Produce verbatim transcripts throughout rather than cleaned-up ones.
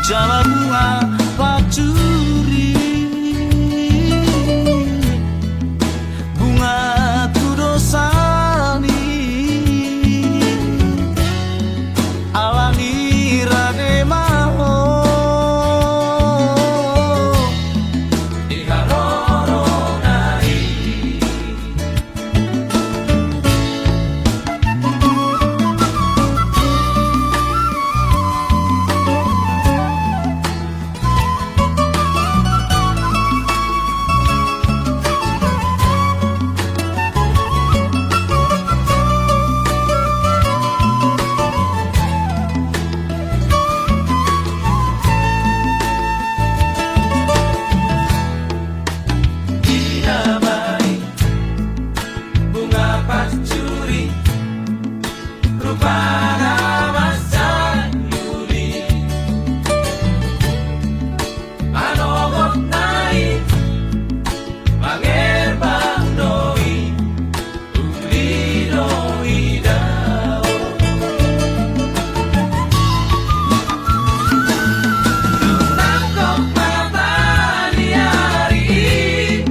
Jala bunga pancuri, bunga tu dosa ni, ala ni rade ma ho. Di harorona i. Bunga pancuri, rupana mansai uli. Manogot nai, mangerbang do i, uli do i dao. Dung nangkok mataniari i,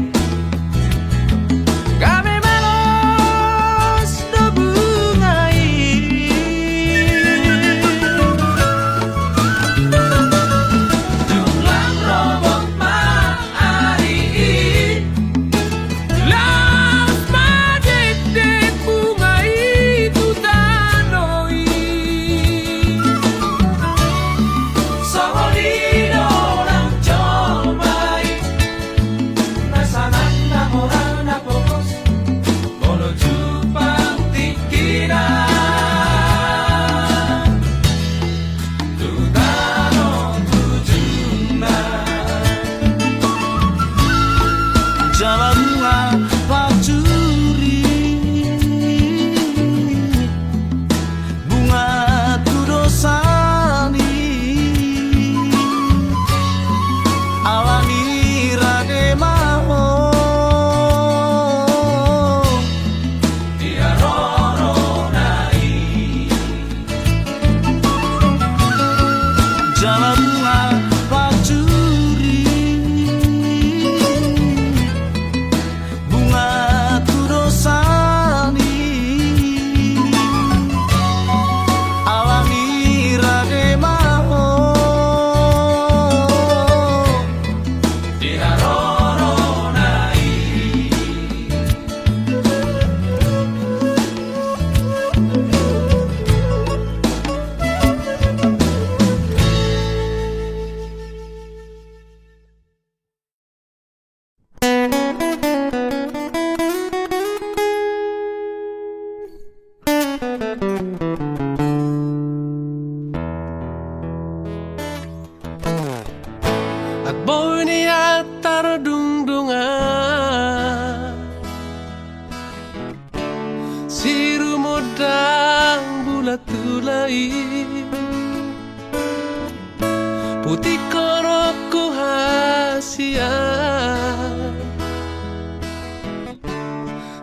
gabe malos do bunga i. Dung lam robot ma ari i, laos ma dekdek bunga i tu tano i. Songon i do nang jolma i, na sanang na mora na pogos, molo jumpang tingkina tu tano tu jumna. Jala bunga pancuri, bunga tu dosa ni, ala ni rade ma ho. Di harorona i. Jala bunga pancuri, bunga tu dosa ni, ala ni rade ma ho. Di harorona i. At boi ni antar dungdungan, sirumondang bulan tulai, putik honokku hasian.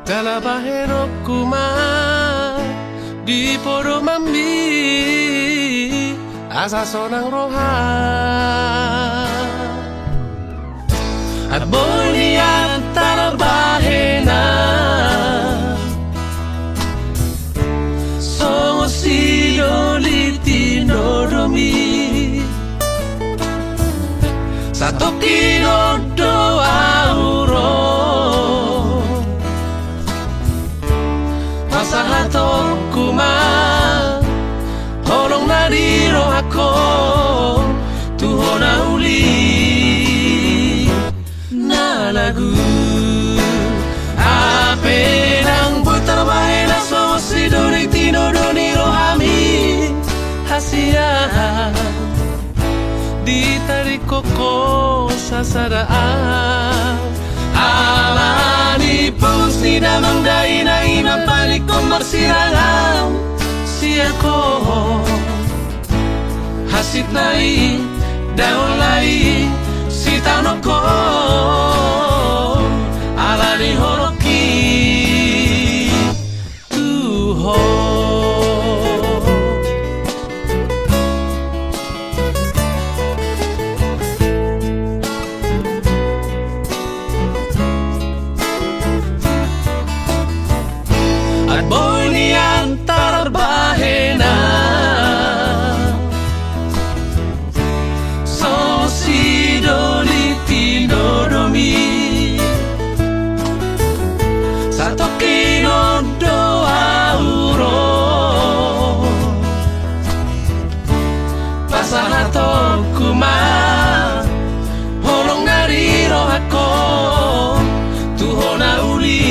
Jala bahenonku ma di podomanmi asa sonang roha. At boi nian tarbahenan songon sidoli tinodomi. Satongkin on do ahu ro, pasahatonku ma holong na di rohangku tu ho na uli na lagu. Hape ndang boi tarbahen songon sidoli tinodo ni rohami hasian, ditadingkon ho sasadaan. Ala ni pos ni damang dainang i na panikon marsirangan sian ho. Hansit nai, dahon lai, sitaonon ho ala ni holongki tu ho. Homa holong na di rohangku tu ho na uli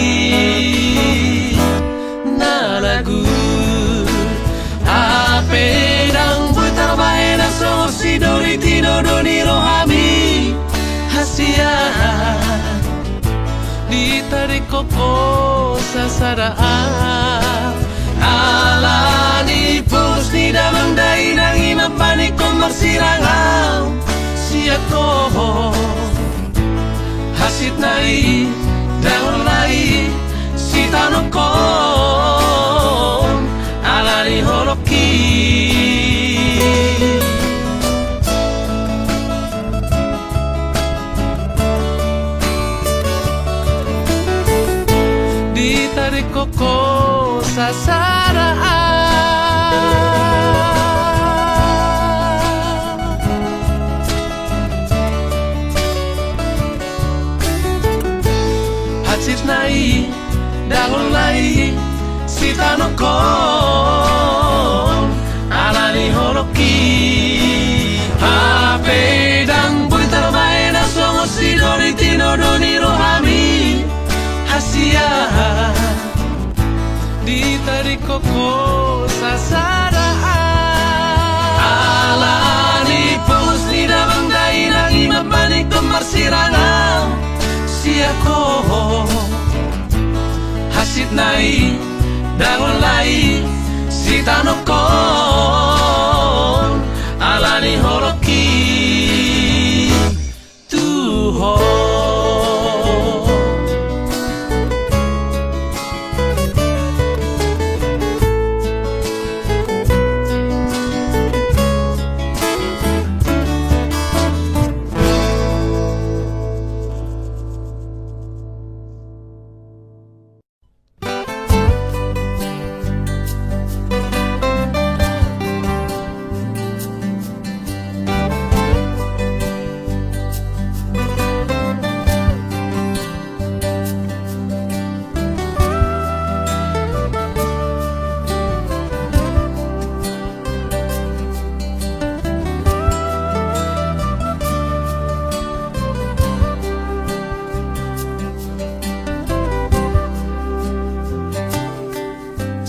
na lagu. Hape ndang boi tarbahen na songon sidoli tinodo ni rohami hasian. Ditadingkon ho sasada, ala ni pos ni damang dainang i mambahen ho marsirang au sian ho. Hansit nai ndang holan lai sitanongkon ala ni holongki. Ditadingkon ho sasada. Hansit nai ndang holan lai sitanongkon ala ni holongki. Hape ndang boi tarbahen na songon sidoli tinodo ni rohami hasian. Ditadingkon ho sasada. Ala ni pos ni damang dainang i mambahen ho marsirang au sian ho. Hansit nai ndang holan lai sitanongkon ala ni holongki tu ho.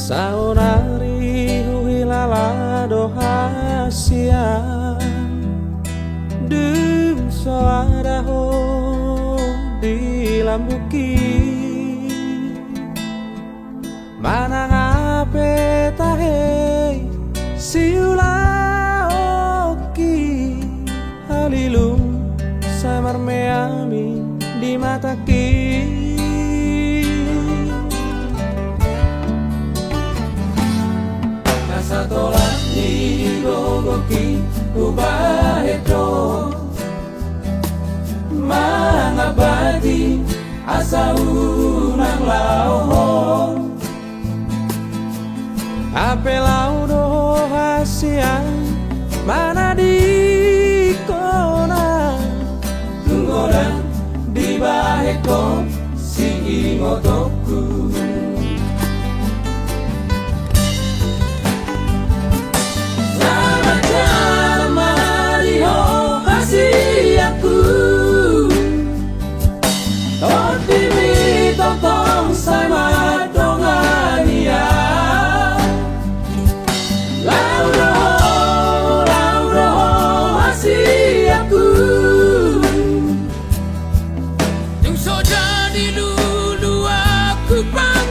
Saonari huhilala do hasian, dung so ada ho di lambungki. Manang aha pe tahe siulaonki, halilu sai marmeami di matangki. Na satolan ni gogoki hubahen do mangambati asa unang laho ho. Hape laho do ho hasian manadingkon au, tung godang dibahen ho siingotonku. Selamat jalan ma di ho hasianku. Tondimi tongtong sai mandongani au. Laho do ho, laho do ho hasianku. Dung so jadi luluanku pang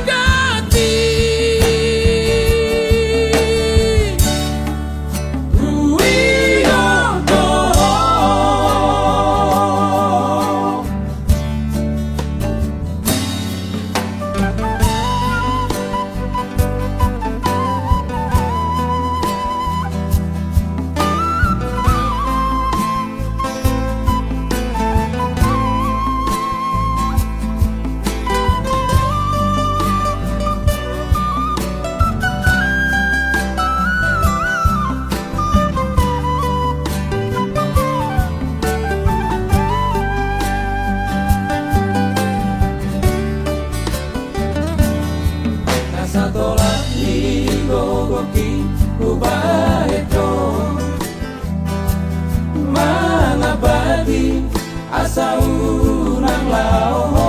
Asa unang laho ho.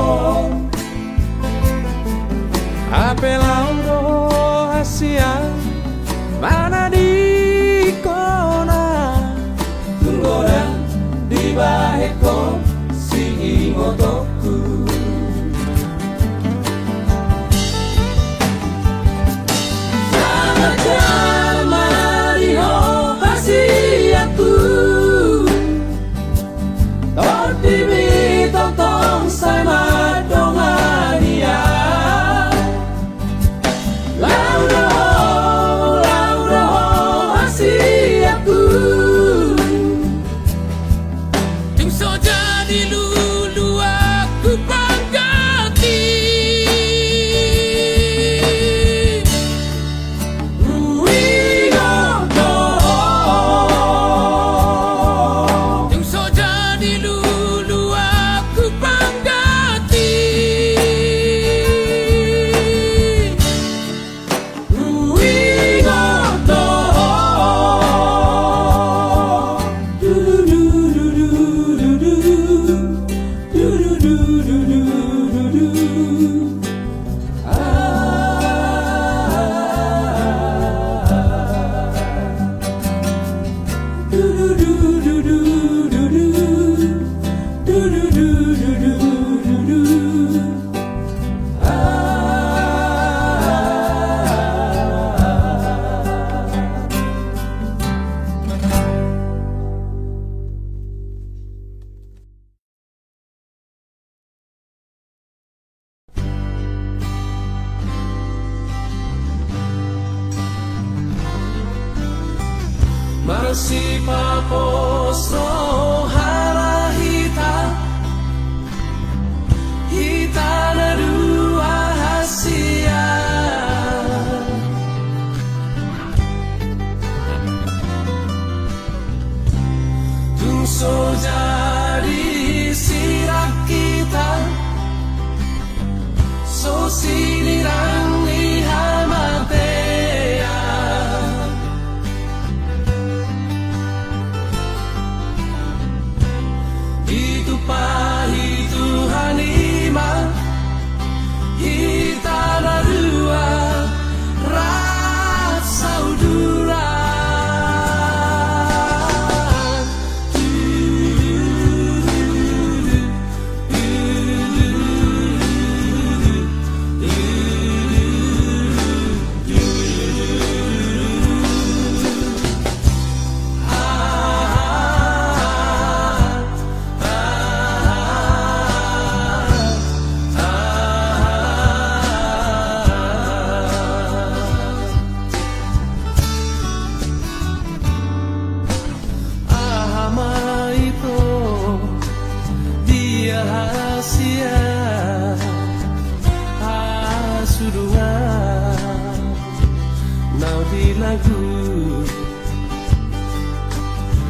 Hape laho do ho hasian manadingkon ahu. Tung godang dibahen ho siingotongku. Selamat jam ma di ho hasianku. Tondimi tongtong sai mandongani ahu. Laho do ho, laho do ho hasianku. Tung so jadi luluanku pangganti. Huingot do ho. Tung so jadi luluanku pangganti. Huingot do ho. Marsipapos roha hita, hita na dua hasian. Tung so jadi sirang hita, so sinirang ni hamatean. Ditumpahi Tuhan i ma hita na dua rap sauduran. Aha ma ito, dia hasian hasudungan na di lagu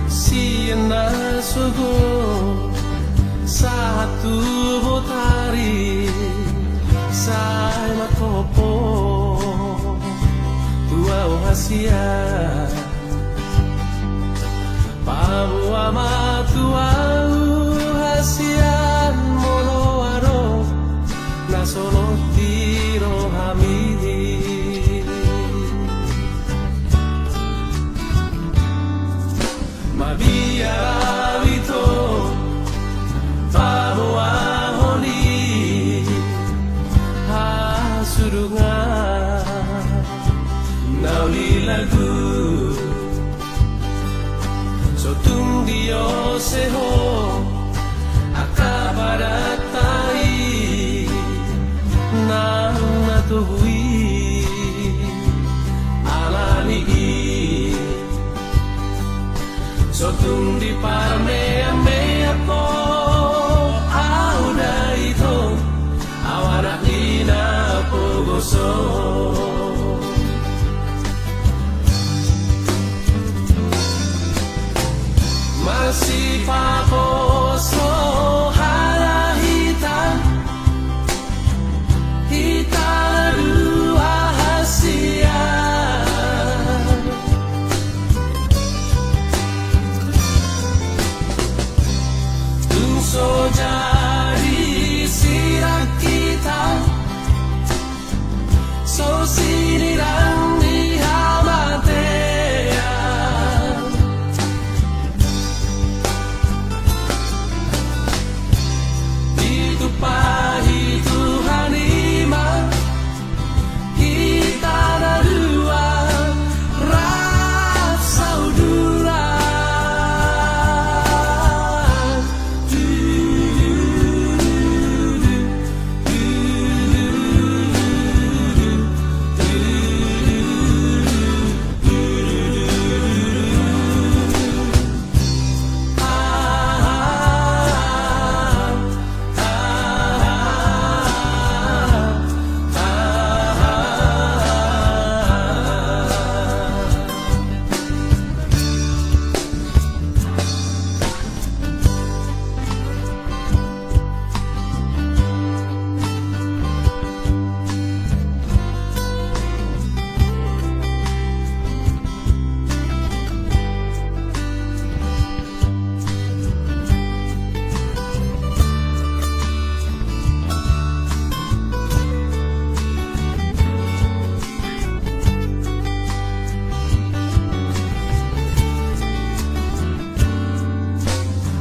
sian na sogot sahat tu botari sai mangkophop tu ahu hasian. Paboa ma tu ahu hasian molo adong na solot di rohami. Mabiar ahu ito paboahon i hasudungan na uli lagu. So tung diose ho angka padanta i nang na togu i, alani i so tung diparmeammeam ho ahu da ito, ahu anak ni na pogoson. Marsipapos roha hita, hita na dua hasian. Sinirang ni hamatean. Ditumpahi Tuhan i ma hita na dua rap saudara.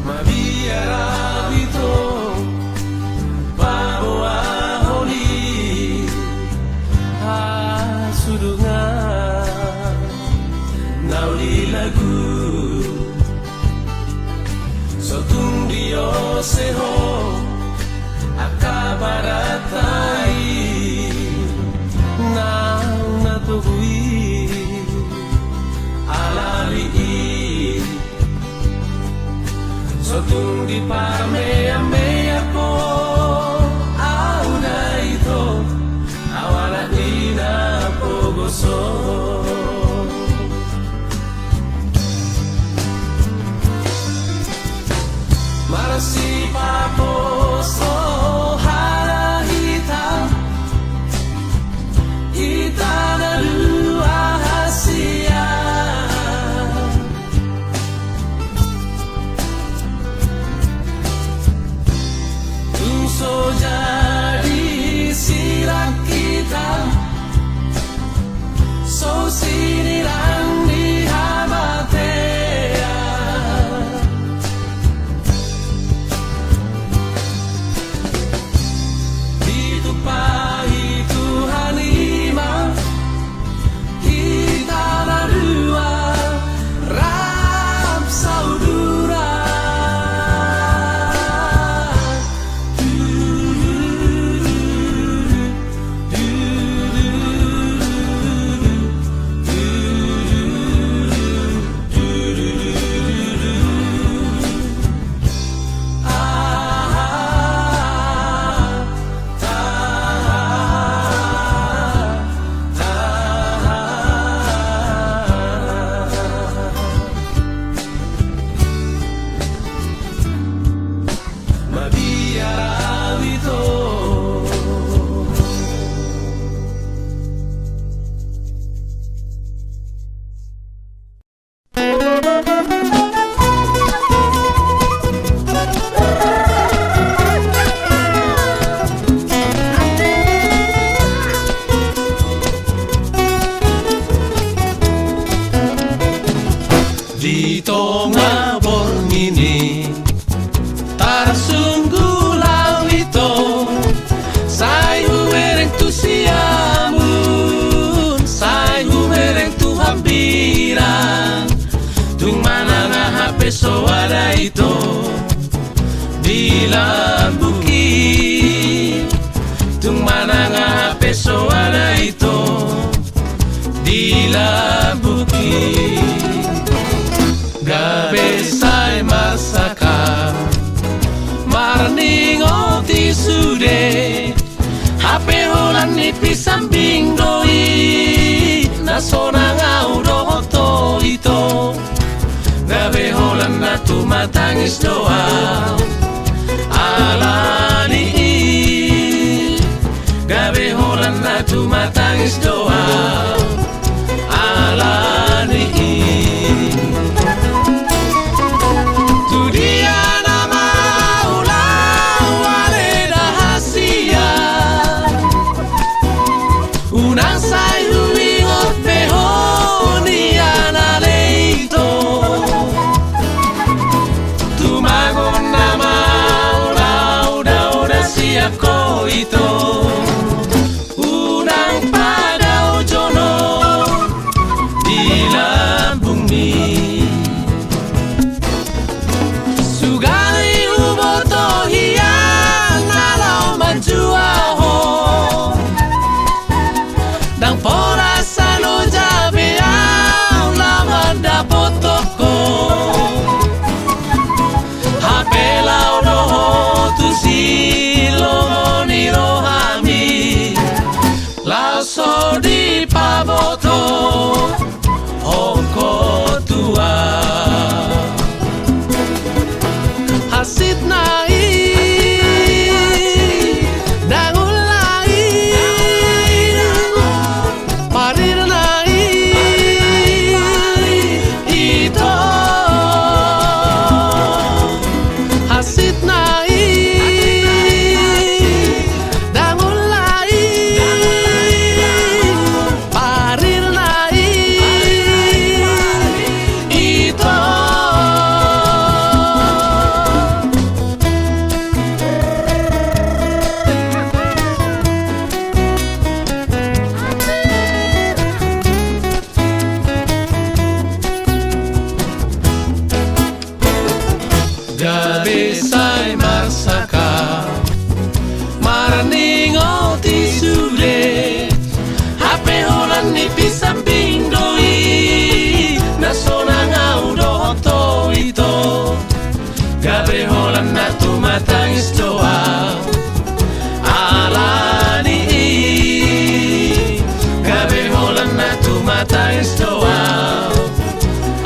Mabiar au ito paboahon i hasudungan na uli lagu. So tung diose ho angka parata i naung na togu i alani i. So tung diparmeamea ho au da ito, au ala ina pogoso. Marsipaposo hita, hita na dua hasian. Tung so jadi sirang hita, so sinirang ni hamatean. Ditumpahi Tuhan i ma hita na dua rap saudara. Di tonga borngin i tarsungkul au ito, sai hubereng tu siamun, sai hubereng tu hambirang. Tung manang aha pe so ada ito di lambungki. Tung manang aha pe so ada ito di lambungki. Gabe sai marsangkap marningot i sude. Hape holan ni pisambing do i na sonang au dohot ho ito. Gabe holan na tumatangis do au alani i. Gabe holan na tumatangis do au alani i. Tu dia nama ulaon ale da hasian. Unang sa Ko ito, unang padaojon on di lambungmi. Sugari huboto hian na laho manjua ho, ndang pola sai loja be ahu laho mandapothon ho. Hape laho do ho tu silomo ni rohami, laho so dipaboto ho angka tua. Hansitna i, dangolna i, parirna i, ito. Hansitna i, dangolna i, parirna i, ito. Gabe sai marsangkap marningot i sude, hape holan ni pisambing do i, na sonang ahu dohot ho ito. Gabe holan na tumatangis do ahu ala ni i. Gabe holan na tumatangis do ahu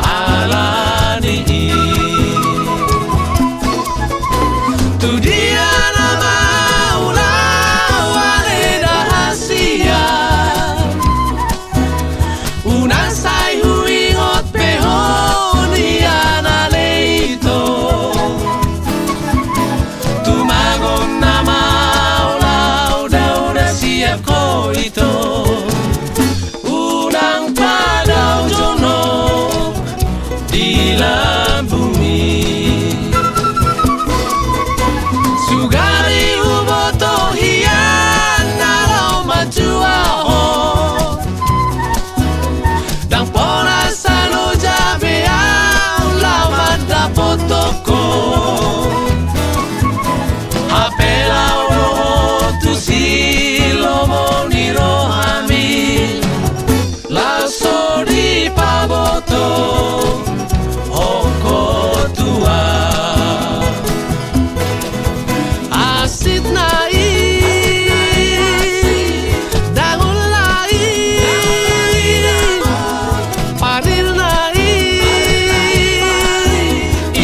ala ni i. Tu dia nama ulaon ale da hasian. Unang sai huingot be ho nian ale ito. Tumagon nama ulaon da, unang siap ho ito. Unang padaojon on di lambungmi. Sugari huboto hian na laho manjua ho, ndang pola sai loja be ahu laho mandapothon ho. Hape laho do ho tu silomo ni rohami, laho so dipaboto ho angka tua. Hansitna i, dangolna i, parirna i,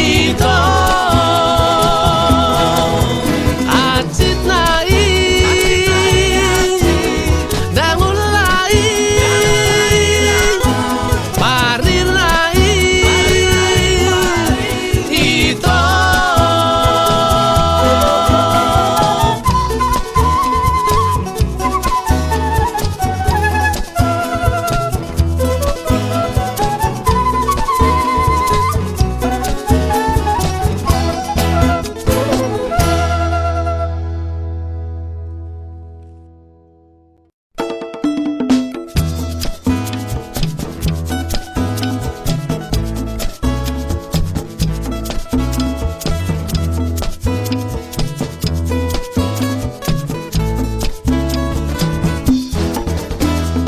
ito. Hansitna i, dangolna i, parirna i, ito.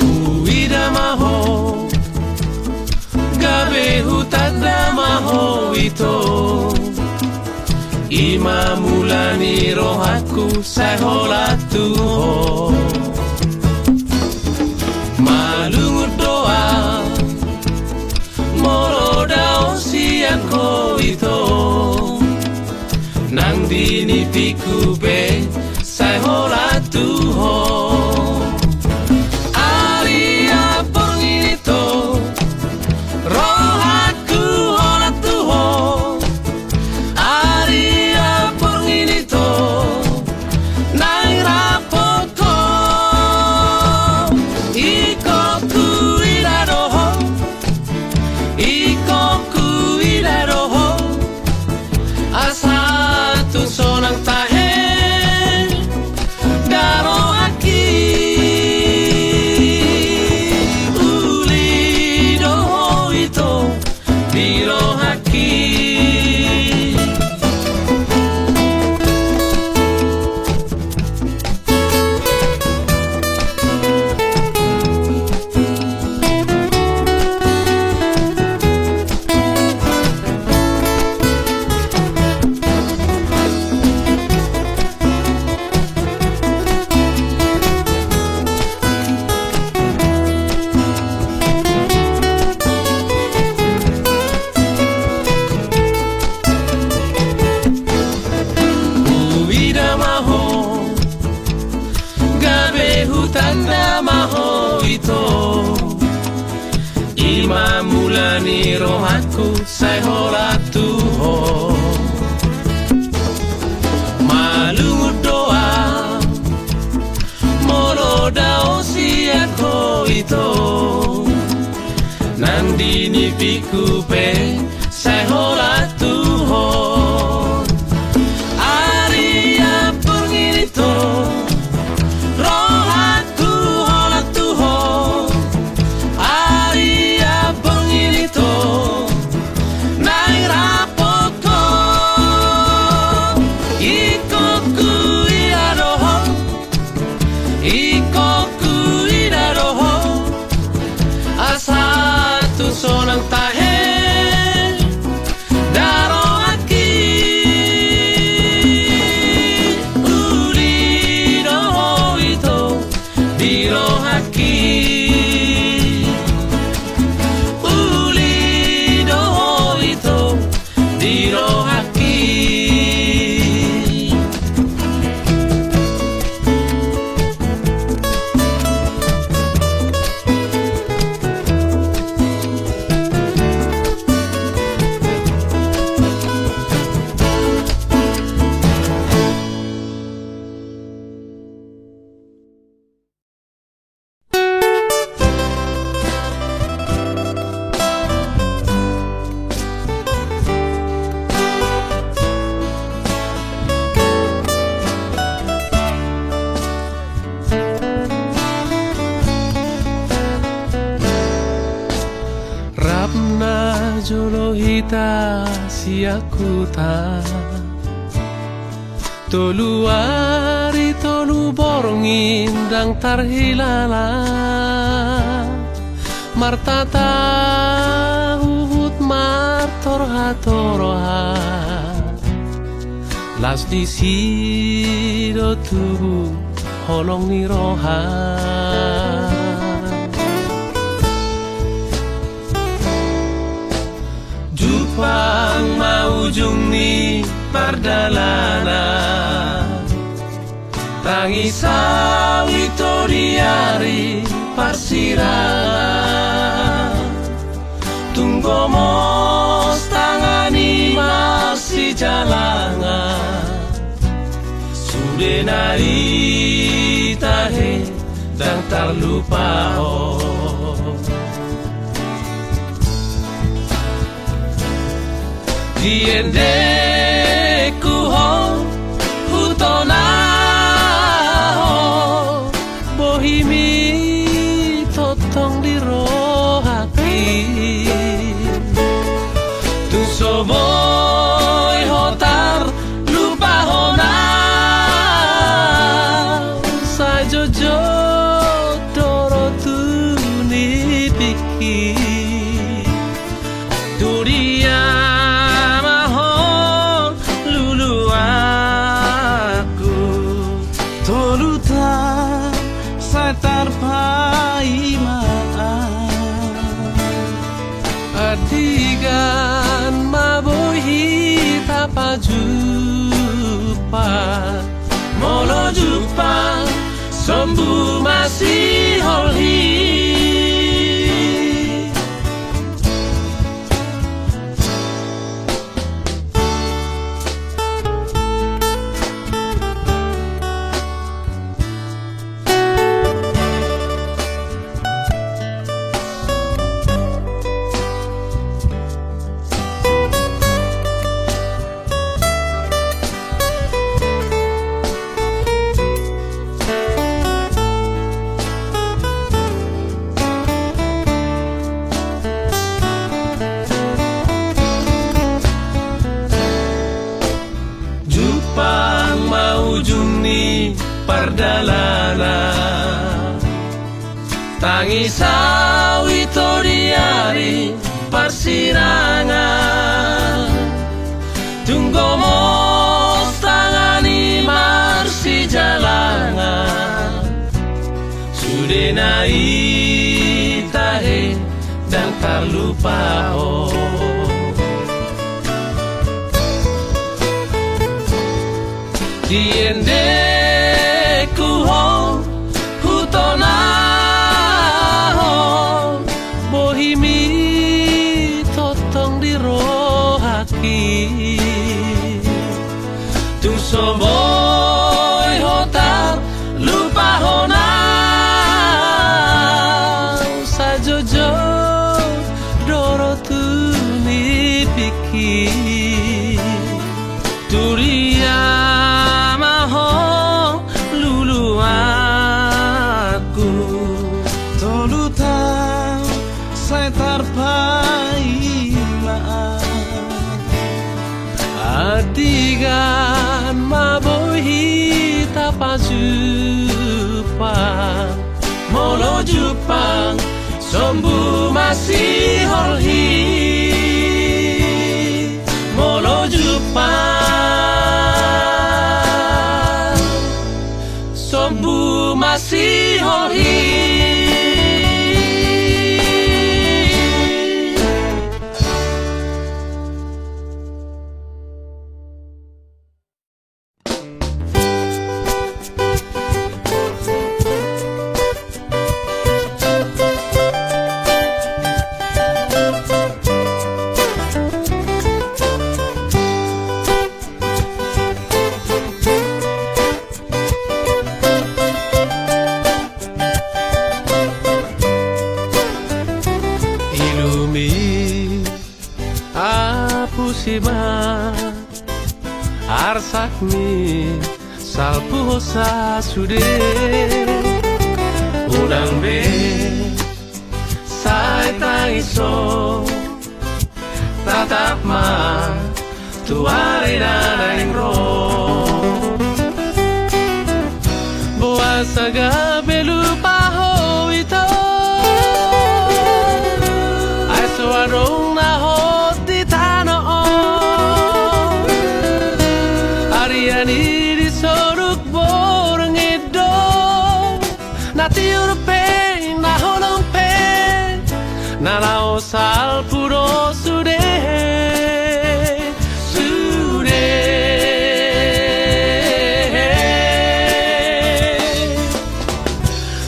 Huida ma ho, gabe hutanda ma ho ito. I ma mula ni rohangku sai holan tu ho. Malungun do ahu molo dao sian ho ito. Nang di nipingku pe sai holan tu ho. Ari ampang i ito, rohangku holan tu ho. Ari ampang i ito, naeng rap ho. Ingkon huida do ho, ingkon huida do ho. Asa tung sonang tahe ni rohangku sai holan tu ho. Malungun do ahu molo dao sian ho ito. Nang di nipingku pe sai holan tu ho. Ari ampang i ito, rohangku holan tu ho. Ari ampang i ito, naeng rap ho. Ingkon huida do ho, ingkon huida do ho, asa tu sonang tahe da rohangki. Uli do ho ito di rohangki. Uli do ho ito di rohangki. Rap najolo hita sian huta. Tolu ari tolu borngin ndang tarhilala. Martata huhut martorhatorha. Las disi do tubu holong ni roha. Jumpang ma ujung ni pardalanan. Tangis ahu ito di ari parsirangan. Tung gomos tangan i marsijalangan. Sude na i tahe ndang tarlupa ho. Di endengku ho hutona ho, bohimi tongtong di rohangki. Tung so boi ho tarlupa hona, sai jotjot do ro tu nipingki. Tu dia ma ho luluanku, toluta sai tarpaima. Andigan ma boi hita pajumpa, molo jumpa sombu masiholhi. Jumpang ma ujung ni pardalanan. Tangis ahu ito di ari parsirangan. Tung gomos tangan i marsijalangan. Sude na i tahe ndang tarlupa ho. Di endengku ho hutona ho, bohimi So boi ho tarlupa hona, sai joujou do ro tu nipingki. Turia ma ho luluanku. Tolu taon sai tarpaima. Andigan ma boi hita pajumpang. Molo jumpang sombu ma sihol hi. Molo jumpang sombu ma sihol hi. Ilumi apusi ma arsakmi, salpu ho sa sude. Unang be sai tangiso, tatap ma tu ari na naeng ro. Boasa gabe lupa ho ito, ai so adong na hot di tano on. Arian i di soduk borngin do, na tiur pe, na holong pe, na laho salpu do sude, sude.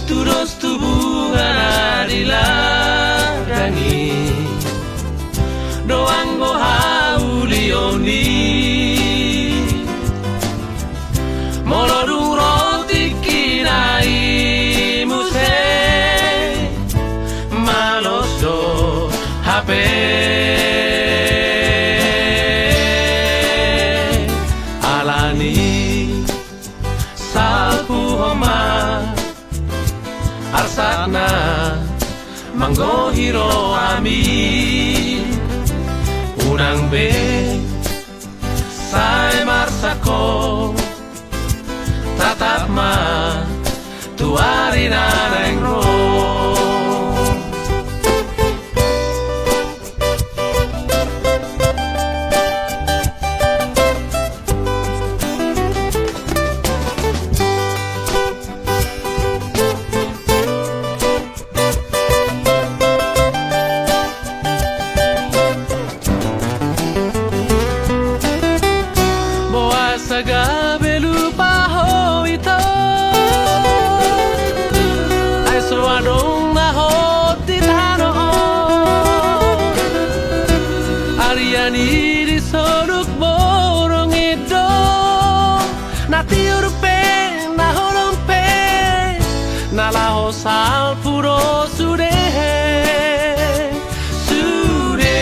Tudos tu bunga na di ladang i, do anggo haulion i. Molo dung ro tingkina i muse, malos do hape. Alani i salpu ho ma arsakna manggohi rohami. Unang be sai marsak ho, tatap ma tu ari na naeng ro. Boasa gabe lupa ho ito, ai so adong na hot di tano on. Arian i di soduk borngin do, na tiur pe, na holong pe, na laho salpu do sude, sude.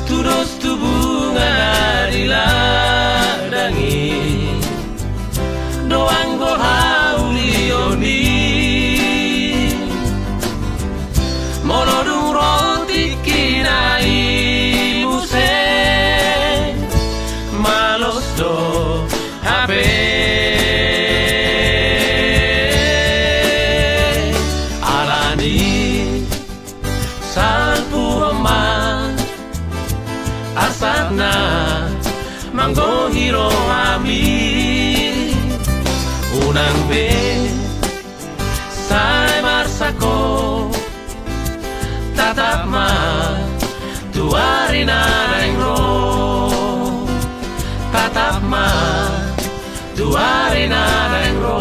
Tudos tu bunga na di ladang i, do anggo haulion i. Molo dung ro tingkina i muse, malos do hape. Alani i salpu ho ma arsakna manggohi rohami. Unang be sai marsak ho, tatap ma tu ari na naeng ro. Tatap ma tu ari na naeng ro.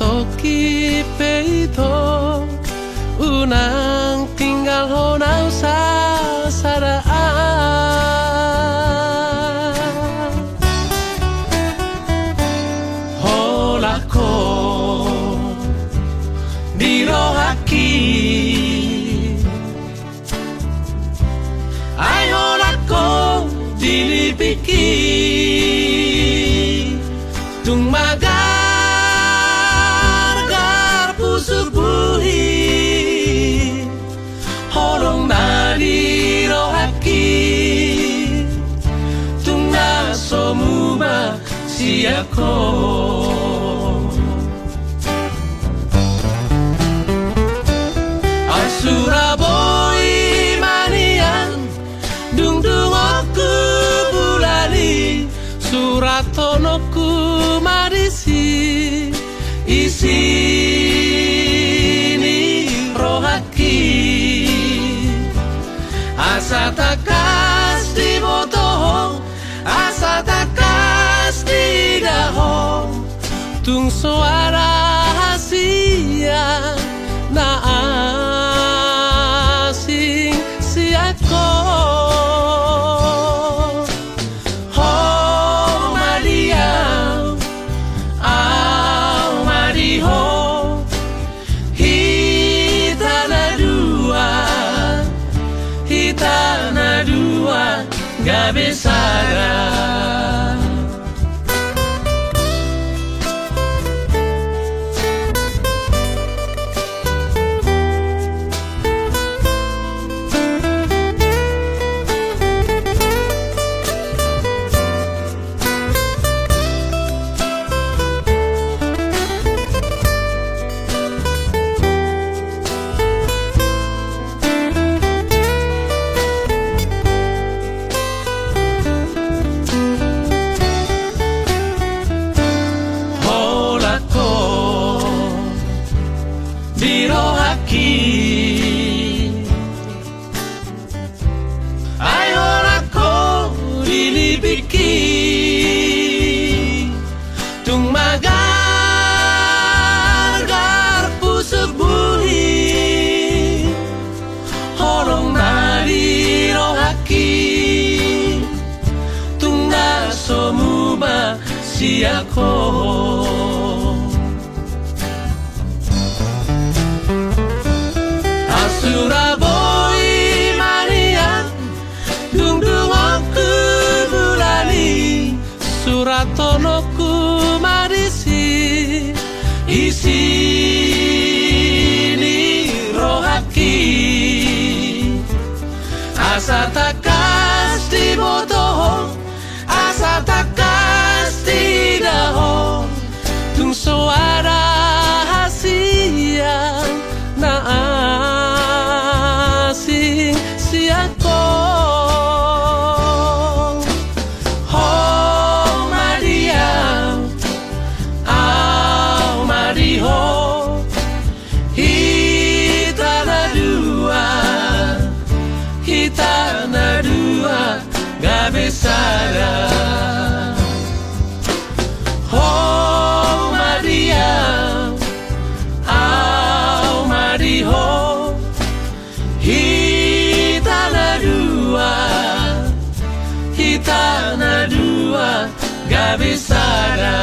Oke pe ito, unang tinggalhon au sasada an. Holan ho di rohangki. Ai holan ho di lipingki, tung magargar pusuk buhit, holong na di rohangki, tung na so muba sian ho. Asura boi ma nian, dung dung on hubulani, surathononku ma disi isi ni rohangki. Asa tangkas diboto ho, asa tangkas diida ho, tung so ada hasian na asing sian ho. Ho ma di au, au ma di ho, hita na dua, hita na dua gabe sada. Holan ho di rohangki. Ai holan ho di lipingki, tung magargar pusuk buhit, holong na di rohangki, tung na so muba sian ho. Asura boi ma nian, dung dung on hubulani, surathononku ma disi isi ni rohangki. Asa tangkas diboto ho, asa tangkas diida ho, tung so ada hasian na asing sian ho. Ho ma di au, au ma di ho, hita na dua, hita na dua gabe sada. Ho ma di au, au ma di ho, hita na dua, hita na dua gabe sada.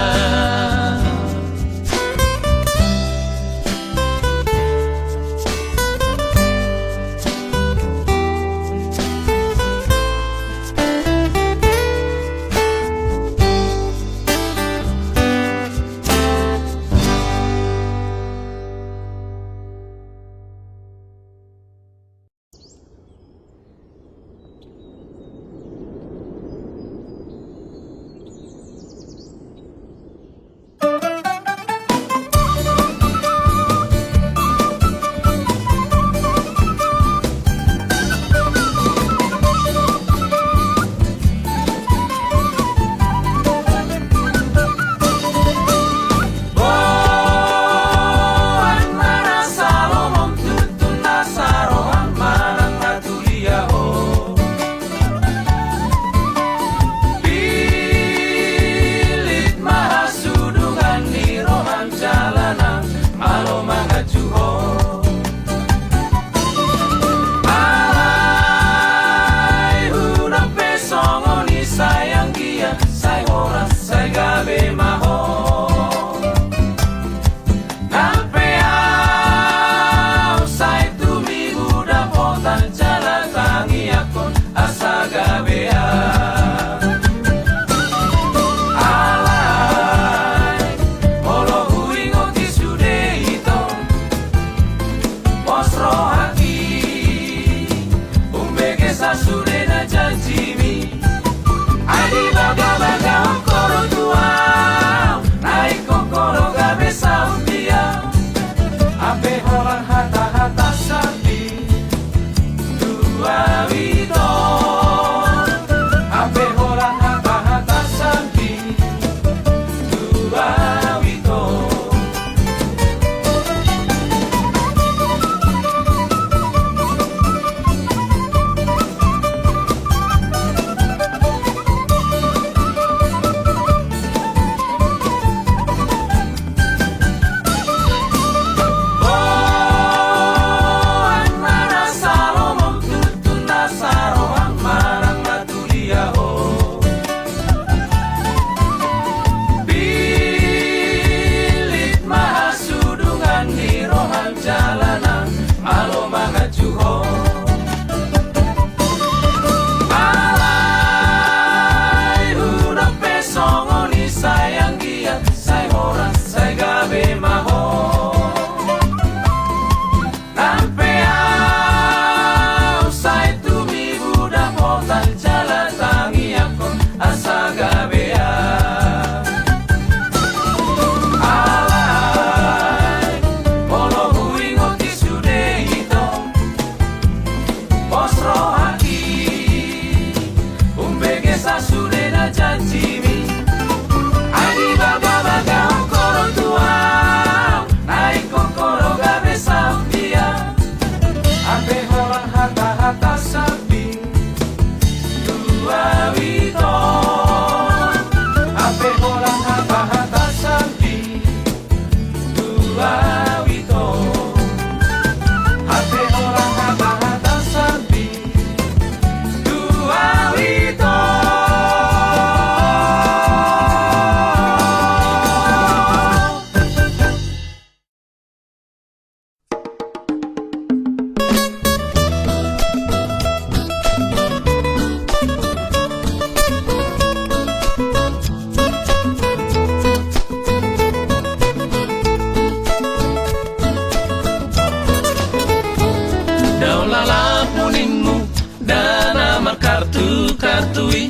tu i,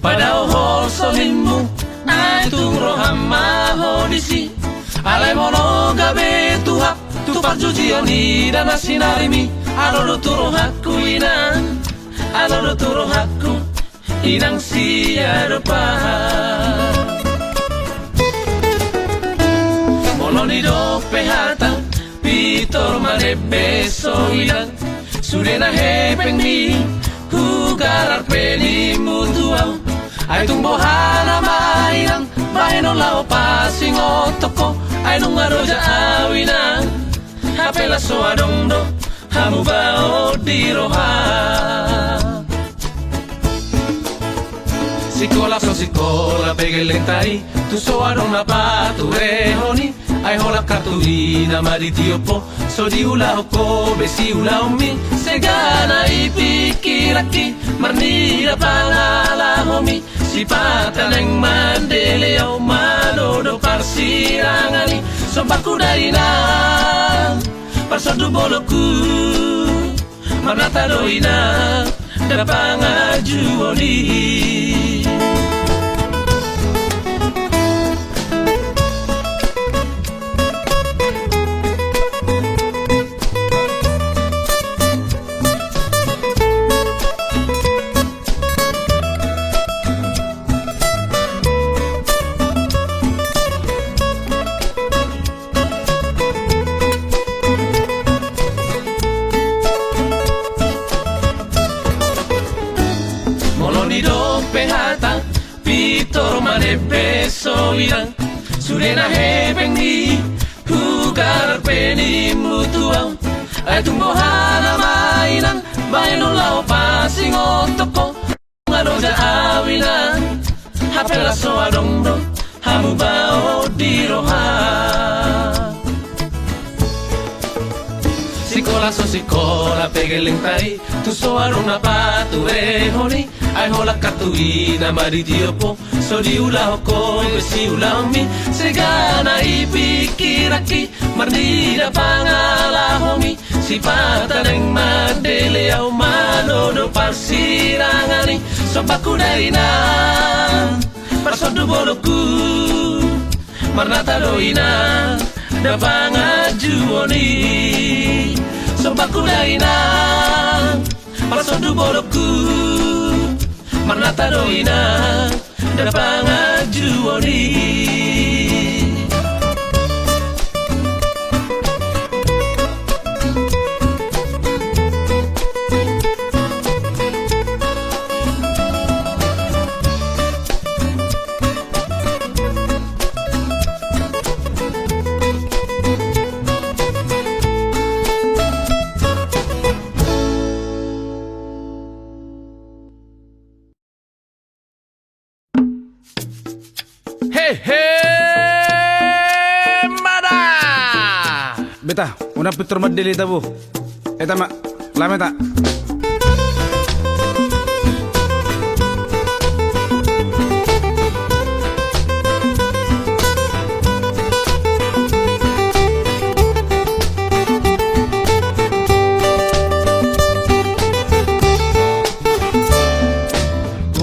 padaohon solimmu, ai tung roham ma ho disi. Alai molo gabe tu hap tu parjujion i da na sinarimi, adong do tu rohangku inang, adong do tu rohangku inang siadopan. Molo nidok pe hata pintor ma nebbe so inang, sude na hepeng ni hugarar pe nimmu tu au. Ai tung boha nama inang bahenon laho pasingot ho, ai nunga doja au inang, hape laos so adong do hamubaon di roha. Sikola so sikola pe gellengta i, tung so adong na paturehon i. Ai holan kartu i nama ditiop ho, so diulahon ho be siulaonmi. Sega na i pingkiranki marnida pangalahomi. Sipata naeng mandele au malo do parsirangan i. Sombaku da inang, parsonduk bolonku, marnata do inang da pangajuon i. Molo nidok pe hata pintor ma nebbe so inang, sude na hepeng ni hugarar pe nimmu tu au. Ai tung boha nama inang bahenon laho pasingot ho, nunga doja au inang, hape laos so adong do hamubaon di roha. Sikola so sikola pe gellengta i, tung so adong na paturehon i. Ai holan kartu i nama ditiop ho, so diulahon ho be siulaonmi. Sega na i pingkiranki marnida pangalahomi. Sipata naeng mandele au malo do parsirangan i. Sombaku da inang, parsonduk bolonku, marnata do inang da pangajuon i. Sombaku da inang, parsonduk bolonku, marnata do inang da pangajuon i. Hehe, mada! Beta, unang pintor mandele ta bo. Eta ma, lameta.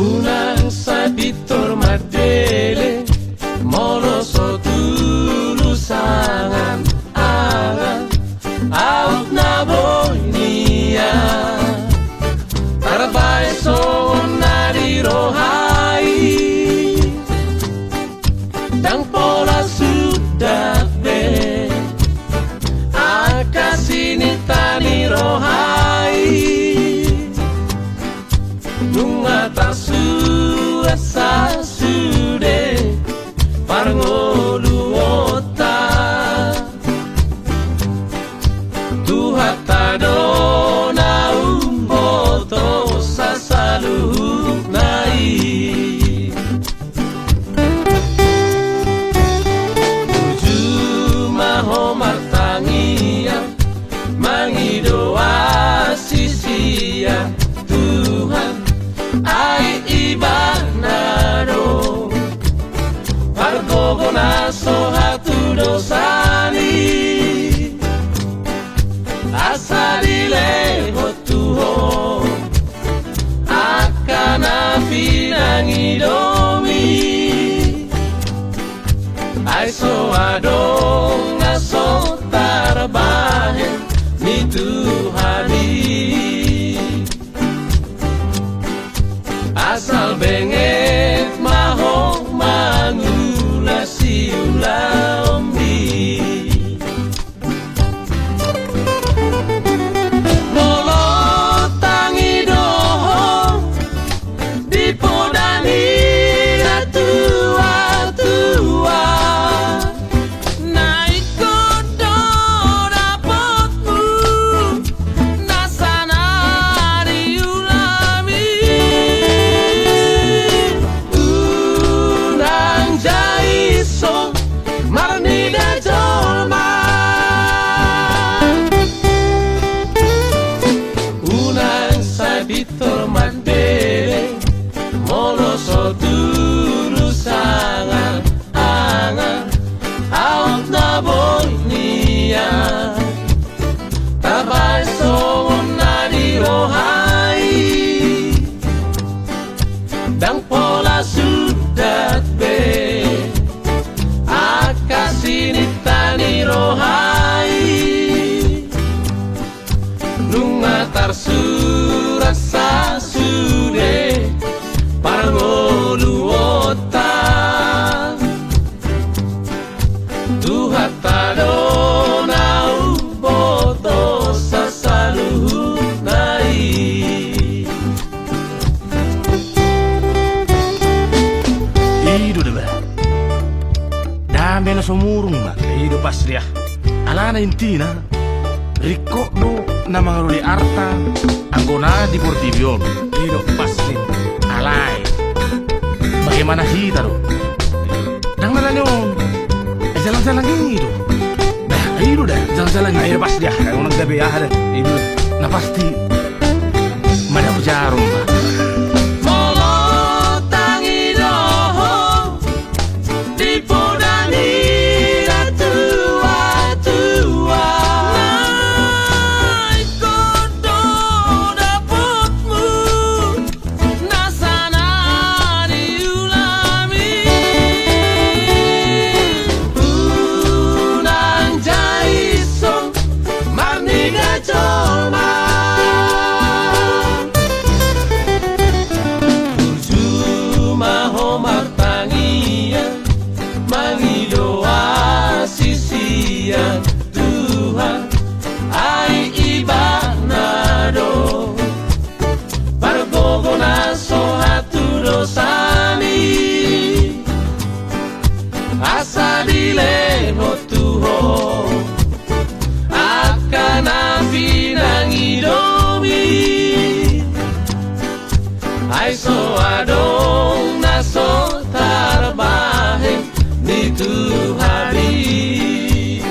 Unang sai pintor mandele, molo so tulus angan-angan aut na boi nian. Tarbahen songon na di roha i, ndang pola suda be angka sininta ni roha i. Nunga tarsuan sasude parngoluonta. Tuhanta do na umbotosa saluhutna i. Burju ma ho martangiang, mangido asi sian Tuhan, ai Ibana do pargogo na so hatudosan i. Asa dilehon tu ho angka na Murung ma. I do pas dia. Alana intina, ringkot do na mangalului arta anggo na di portibi on. I do pas ni. Alai, bagaimana hita do? Ndang na dali on. Eh, jalang-jalang i do. Bah, i do da, jalang-jalang i. Ai pas dia. Ai unang gabe aha da. I do. Na pasti. Mada jarum, bah. Molo tangi do ho. Di poda ni natuatua. Na ingkon do dapotmu, na sana di ulaon i. Unang jaison marniga jolma. Burju ma ho martangiang, mangido asi sian Tuhan, ai Ibana do pargogo na so hatudosan i. Asa dilehon tu ho angka na pinangidomi. Ai so adong na so tarbahen ni Tuhan i.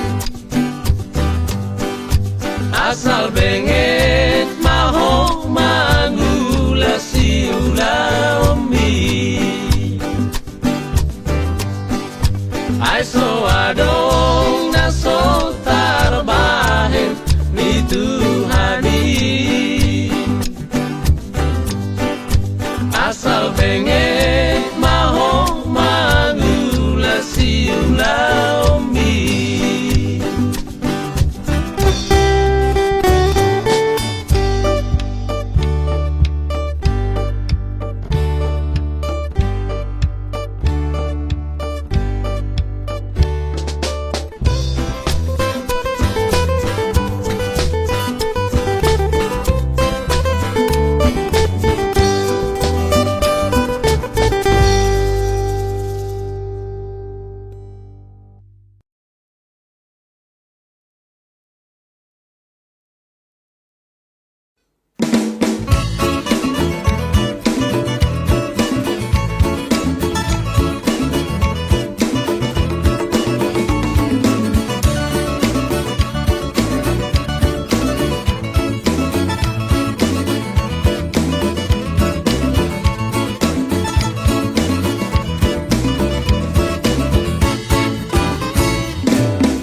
Asal benget ma ho mangula siulaonmi. Ai so adong na so tarbahen ni Tuhan i. Asal benget ma ho mangula siulaonmi.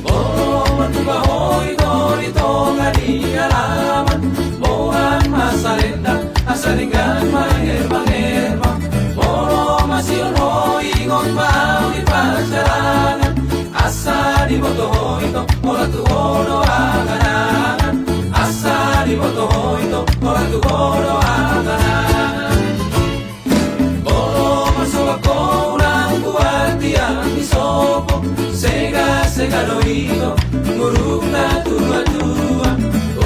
Molo manduba ho ito di tonga ni alaman, boan ma salendang asa denggan maherbang-herbang. Molo masihol ho, ingot ma au di pansarangan, asa diboto ho ito, ora tu ho do angan-angan. Asa diboto ho ito, ora tu ho do angan-angan. Molo marsogot ho, unang buat tiang ni sopo, sega-sega do ito, muruk na tua-tua.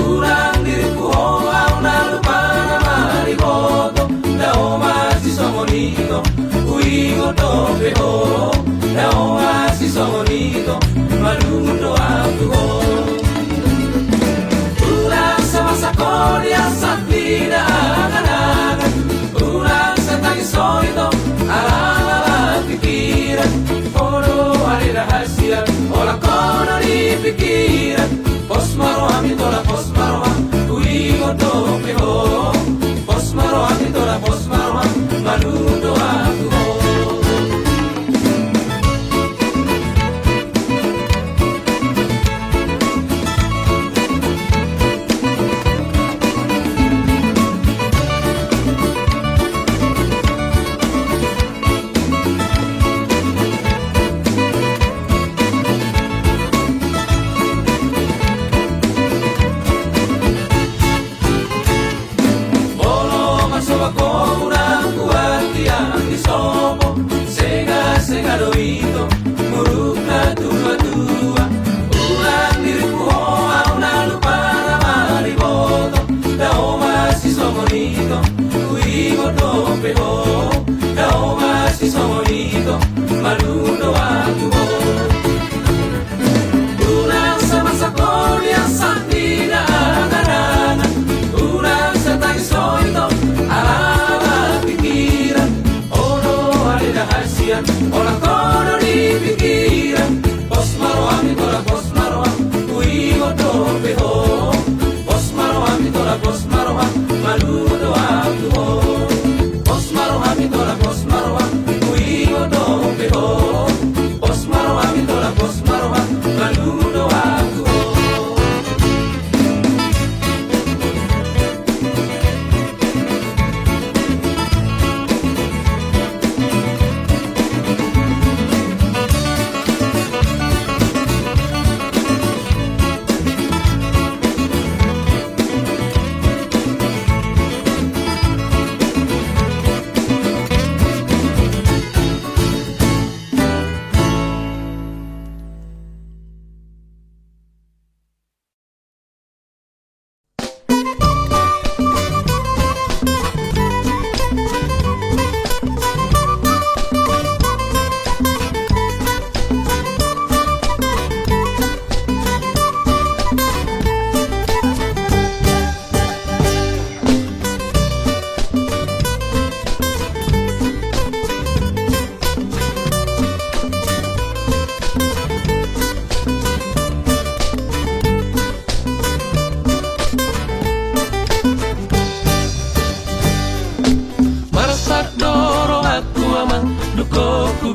Unang dirimpu ho, au na lupa na mariboto, dao masisongon ito, huingot dope ho, dao masisongon ito, malungun do au tu ho. Unang samasak ho di asak ni angan-angan, unang satangis ho ito, ala-ala pikiran. Ho do ale rahasia, holan ho do di pikiran. Pos ma roham ito da, pos ma roham, huingot dope ho. Pos ma roham ito da, pos ma roham, malungun do au tu ho.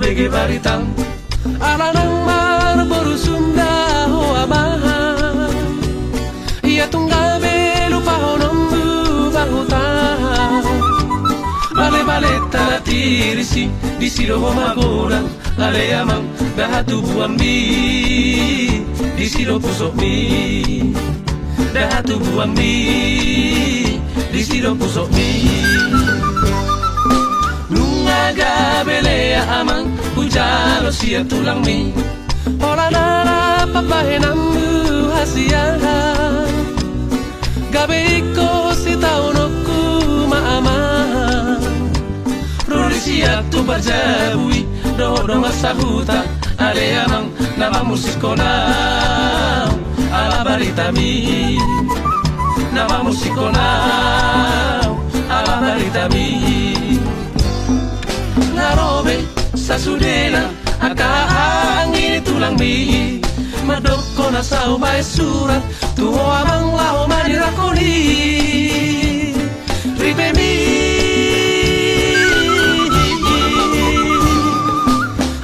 Ege baritam ala nang marboru Sunda ho amang. Ia tung gabe lupahononmu ba huta. Bale-balenta na tirisi, disi do ho magodang, ale amang, da hatubuanmi, disi do pusokmi. Da hatubuanmi, disi do pusokmi. Nunga gabe lea amang, hujalo sian tulangmi. Holan ala pambahenanmu hasian, gabe ingkon sitaononku ma amang. Ro di sian tu Parjabu i dohot dongan sahuta, ale amang, na mamusikhon au ala baritami. Na mamusikhon au ala baritami. Nga ro be sasudena angka hahaanggi ni tulangmi, mandokkon na sai hubaen surat tu ho amang laho manirakhon i ripemi.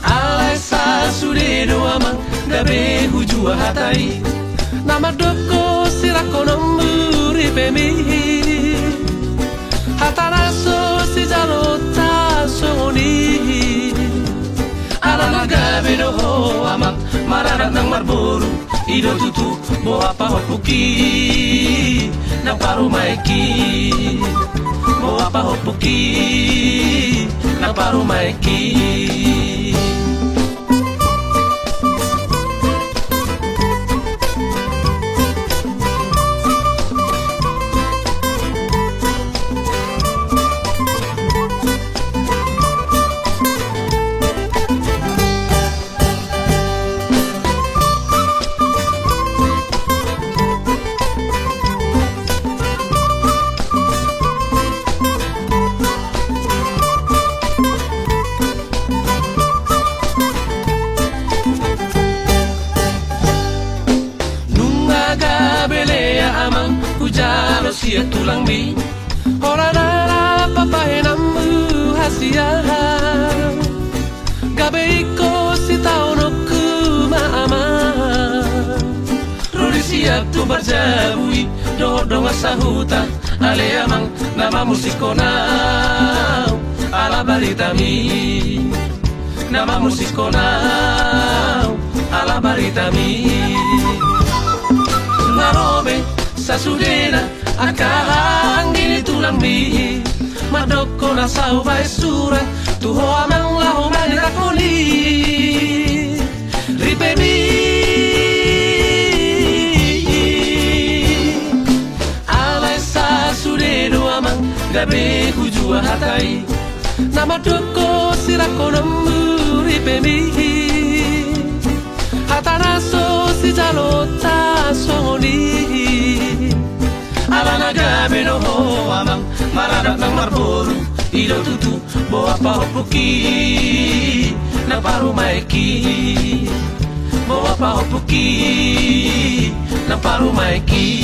Alai sasude do amang gabe hujua hata i, na mandokkon sirakhononmu ripemi. Hata na so sijaloonta songon i, ala na gabe do ho amang maradat nang marboru, i do tutu boha pahompuki nang parumaenki. Boha pahompuki nang parumaenki. Nunga gabe lea amang hujalo sian tulangmi, holan ala pambahenanmu hasian, gabe ingkon sitaononku ma amang. Ro di sian tu Parjabu i dohot dongan sahuta, ale amang, na mamusikhon au ala baritami. Na mamusikhon au ala baritami. Nga ro be sasudena angka hahaanggi ni tulangmi, mandokkon na sai hubaen surat tu ho amang laho manirakhon i ripemi. Alai sasude do amang gabe hujua hata i, na mandokkon sirakhononmu ripemi. Hata na so sijaloonta songon i, ala na gabe do ho amang maradat nang marboru, i do tutu boha pahompuki nang parumaenki. Boha pahompuki nang parumaenki.